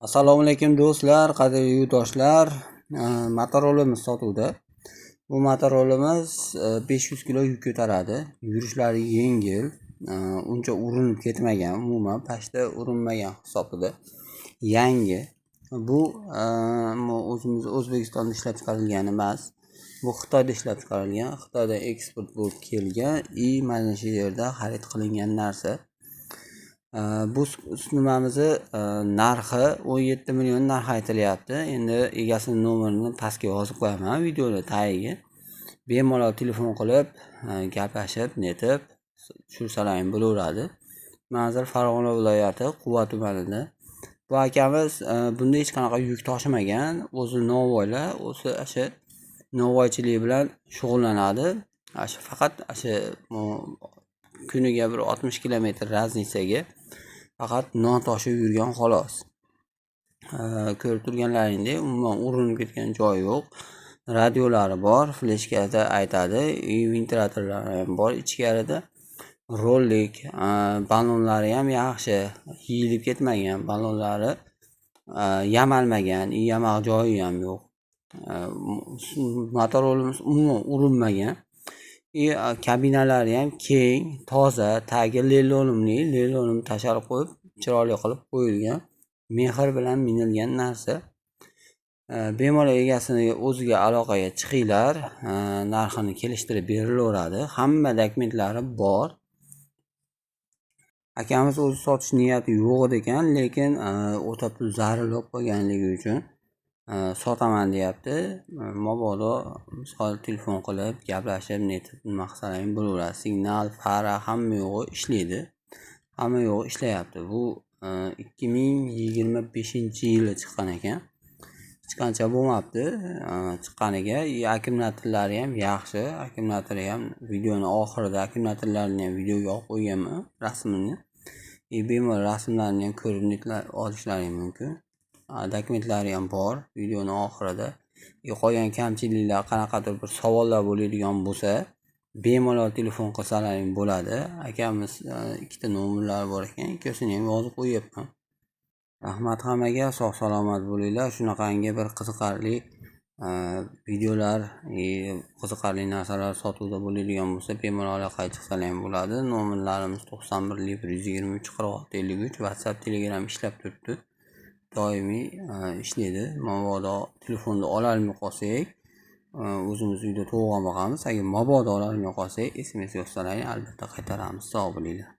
Assalomu alaykum do'stlar, qadrli yurtdoshlar. Motorolimiz sotuvda. Bu motorolimiz 500 kilo yuk ko'taradi. Yurishlari yengil, uncha urinib ketmagan, umuman pashta urinmagan hisobida. Yangi. Bu o'zimiz O'zbekistonda ishlab chiqarilgan emas. Bu Xitoyda ishlab chiqarilgan, Xitoydan eksport bo'lib kelgan и mana shu yerda xarid qilingan narsa. Bu nimamizni narxi 17 million narx aytilyapti. Endi egasini nomerini pastga yozib qo'yaman videoni tagiga. Bemalol telefon qilib, gaplashib, netib tushirsalaring bo'laveradi. Manzil Farg'ona viloyati Quva tumanida. Bu akamiz bunda hech qanaqa yuk toshimagan, o'zi novvoylar, o'zi o'sha novvoychilik bilan shug'ullanadi. Shu faqat shu kuniga bir 60 kilometr разница ga faqat non toshib yurgan xolos. Ko'rib turganlaringdek, umuman urinib ketgan joyi yo'q. Radiolari bor, fleshkada aytadi, и ventilyatorlari ham bor ichkarida. Rolik, ballonlari ham yaxshi, yeyilib ketmagan, ballonlari yamalmagan, yamaq joyi ham yo'q. Motorolimiz umuman urinmagan. И kabinalari ham keng, toza, tagi lelonimli, lelonim tashalib qo'yib, chiroyli qilib qo'yilgan. Mehr bilan minilgan narsa. Bemalol egasini o'ziga aloqaga chiqinglar, narxini kelishtirib berilaveradi. Hamma dokumentlari bor. Akamiz o'zi sotish niyati yo'q ekan, lekin o'ta pul zarur bo'lib qolganligi uchun sotaman deyapti. Mabodo misol telefon qilib, gaplashib, netib nima qilsalaring bo'laveradi. Signal, fara hamma yo'g'i ishlaydi. Hamma yo'g'i ishlayapti. Bu 2025-yili chiqqan ekan. Hech qancha bo'lmabdi chiqqaniga. Akkumulyatorlari ham yaxshi. Akkumulyatori ham videoni oxirida akkumulyatorlarini ham videoga olib qo'yganman rasmini. Bemalol rasmlarini ham ko'rib olishlaring mumkin. Dokumentlari ham bor videoni oxirida. Qolgan kamchiliklar, qanaqadir bir savollar bo'ladigan bo'lsa, bemalol telefon qilsalaring bo'ladi. Akamiz ikkita nomerlari bor ekan, ikkisini ham yozib qo'yyapman. Rahmat hammaga, sog' salomat bo'linglar. Shunaqangi bir qiziqarli videolar, qiziqarli narsalar sotuvda bo'ladigan bo'lsa, bemalol aloqaga chiqsalar ham bo'ladi. Nomerlarimiz 91 123 46 53, WhatsApp, Telegram ishlab turibdi. Doimiy ishlaydi. Mabodo telefonni ololmay qolsak, o'zimiz uyda to'g'on boqamiz. Agar mabodo ololmay qolsak, SMS yozsalaring, albatta qaytaramiz. Sog' bo'linglar.